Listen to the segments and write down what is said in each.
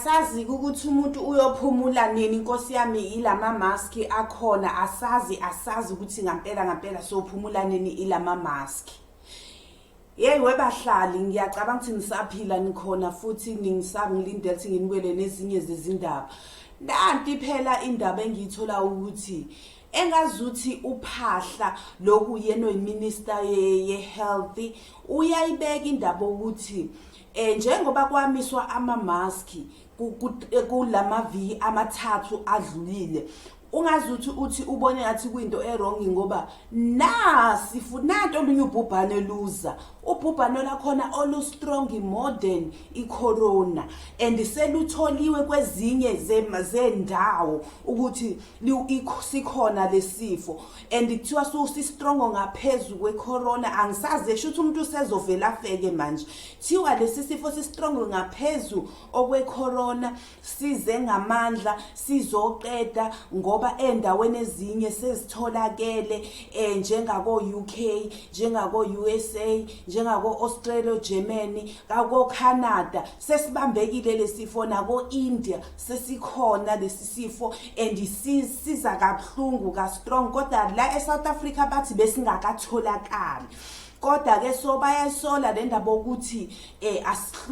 Asazi ukuthi umuntu uyophumula nini, Nkosi yami, ilama mask akhona. Asazi, asazi ukuthi ngampela ngampela sophumula nini ilama mask. Yeyi webahlali, ngiyacabanga ukuthi nisaphila, nikhona futhi ningisangilindele ukuthi nginibuyele nezinye zezindaba. Nanti phela indaba engiyithola ukuthi engazuthi uPhahla lokhu yena oyiminister ye-health uyayibeka indaba ukuthi njengoba kwamiswa ama-mask kulamaviki amathathu adlulile, ungazuthi uthi ubone ngathi kuyinto e-wrong, ngoba nasi futhi nanto olunye ubhubhane luza, ubhubhane lakhona olu-strong more than i-corona, and selutholiwe kwezinye zendawo ukuthi sikhona lesifo, and kuthiwa si-strong ngaphezu kwe-corona. Angisazi, esho ukuthi umuntu usezovela afeke manje. Thiwa lesi sifo si-strong ngaphezu okwe-corona, size ngamandla, sizoqeda, ngoba endaweni ezinye sezitholakele, njengako UK, njengako USA, njengako Australia, Germany, kako Canada, sesibambekile lesifo, nako India sesikhona lesi sifo, and siza kabuhlungu, ka strong. Kodwa la eSouth Africa bathi besingakatholakali. Kodwa ke so bayayisola le ndaba ukuthi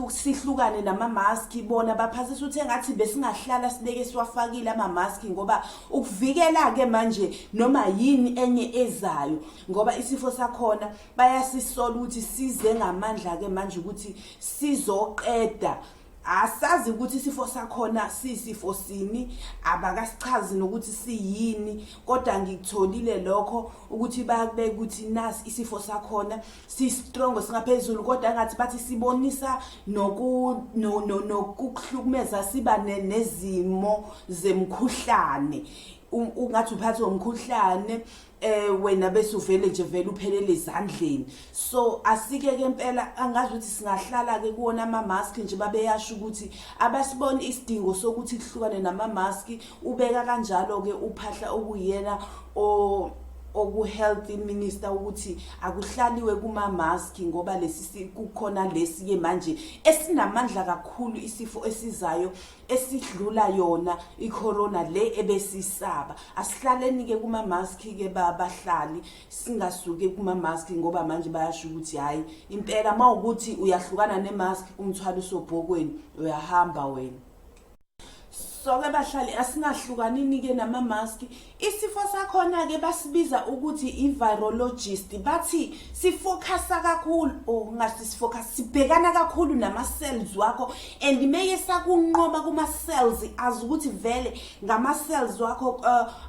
sihlukane nama mask. Bona baphasisa ukuthi engathi besingahlala sibeke siwafakile ama mask, ngoba ukuvikela ke manje noma yini enye ezayo, ngoba isifo sakhona bayasisola ukuthi size ngamandla ke manje ukuthi sizoqeda. Asazi ukuthi isifo sakhona sisifo sini, abakasichazi nokuthi siyini, kodwa ngikutholile lokho ukuthi bayakubeka ukuthi nasi isifo sakhona si-strong, singaphezulu, kodwa ngathi bathi sibonisa nokuhlukumeza, siba nezimo zemkhuhlane, ungathi uphathwe umkhuhlane wena, bese uvele nje vele uphelele ezandleni. So asike ke impela, angazi ukuthi singahlala ke kuwona ama mask nje. Babeyasho ukuthi abasiboni isidingo sokuthi kuhlukane nama mask. Ubeka kanjalo ke uPhahla, okuyena o oku-health minister, ukuthi akuhlaliwe kuma-mask, ngoba lesi kukhona lesi-ke manje esinamandla kakhulu, isifo esizayo esidlula yona i-corona le ebesisaba. Asihlaleni-ke kuma-mask-ke bahlali, singasuki kuma-mask, ngoba manje bayasho ukuthi hhayi impela, uma ukuthi uyahlukana ne-mask, umthwalo usobhokweni, uyahamba wena. So-ke bahlali, asingahlukanini-ke nama-mask. Isifo sakhona-ke basibiza ukuthi i-virologist bathi sifocusa kakhulu, oh ngasi sifocus, sibhekana kakhulu nama-cells wakho, and meye sakunqoba kuma-cells, azi ukuthi vele ngama-cells wakho,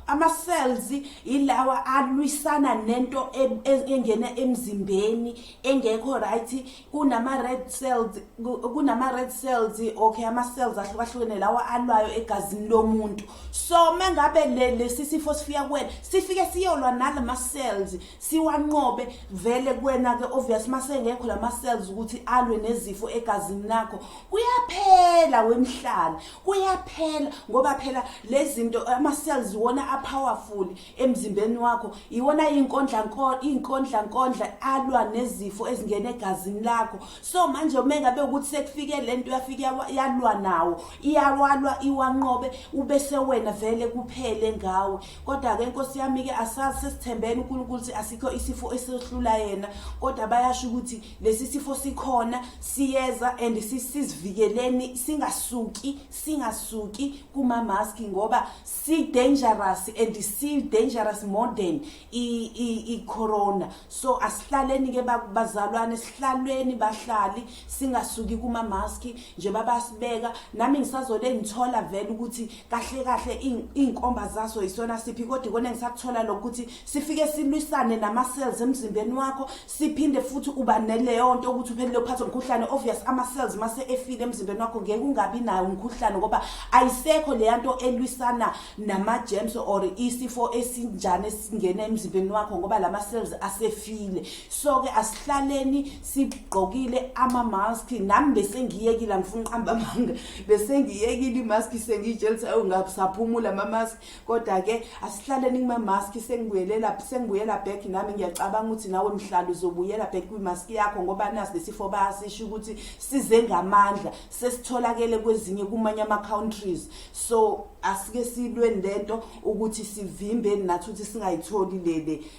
ama-cells ilawa alwisana nento engena emzimbeni engekho right. Kunama-red cells, kunama-red cells, okay, ama-cells ahlukahlukene lawa alwayo egazini lomuntu. So mengabe lesi sifo sifika kuwena, sifike siyolwa nalama cells, siwanqobe vele kuwena ke. Obvious, mase ngekho lama cells ukuthi alwe nezifo egazini lakho, kuyaphela wemhlali, kuyaphela, ngoba phela lezi zinto, ama cells wona a powerful emzimbeni wakho, iwona inkondla inkondla nkondla alwa nezifo ezingena egazini lakho. So manje mengabe ukuthi sekufike lento, yafika yalwa nawo, iyawalwa, iwanqobe, ubese wena vele kuphele ngawe. Kodwa ke Nkosi yami ke, asazi, sesithembene uNkulunkulu ukuthi asikho isifo esehlula yena, kodwa bayasho ukuthi lesi sifo sikhona, siyeza, and sizivikeleni, singasuki, singasuki kuma mask, ngoba si dangerous, and si dangerous more than i corona. So asihlaleni ke bazalwane, sihlalweni bahlali, singasuki kuma mask nje babasibeka. Nami ngisazole ngithola vele ukuthi kahle kahle inkomba zaso isona siphi, kodwa ikona ngisakuthola lokuthi sifike silwisane nama cells emzimbeni wakho, siphinde futhi uba neleyo nto ukuthi uphelele uphathwe umkhuhlane. Obvious, ama cells mase efile emzimbeni wakho, ngeke ungabi nayo umkhuhlane, ngoba ayisekho leya nto elwisana nama germs or isifo esinjani esingena emzimbeni wakho, ngoba lama cells asefile. So ke asihlaleni sigqokile ama mask. Nami bese ngiyekile, angifuni uqamba amanga, bese ngiyekile imask. Sengiyitshela ukuthi awu ngasaphumula ama-mask, kodwa-ke asihlaleni kuma-mask. Sengibuyelela, sengibuyela back nami. Ngiyacabanga ukuthi nawe mhlalo uzobuyela back kwi-mask yakho, ngoba nasi lesifo bayasisho ukuthi size ngamandla, sesitholakele kwezinye, kumanye ama-countries. So asike silweni lento ukuthi sivimbe nathi ukuthi singayitholi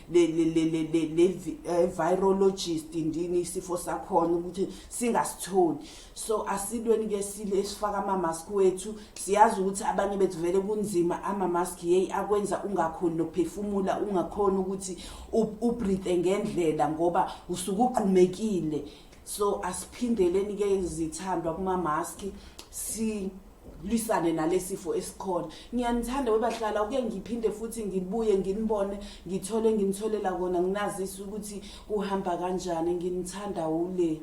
le virologist ndini, isifo sakhona ukuthi singasitholi. So asilweni ke, sile sifaka ama-mask wethu. Siyazi ukuthi abanye bethu vele kunzima ama-mask, yeyi, akwenza ungakhoni nokuphefumula, ungakhoni ukuthi ubreathe ngendlela ngoba usuke ugqumekile. So asiphindeleni ke zithandwa kuma-mask, si lwisane nalesifo esikhona. Ngiyanithanda webahlala. Uke ngiphinde futhi ngibuye nginibone, ngithole nginitholela kona, nginazise ukuthi kuhamba kanjani. Nginithanda ule.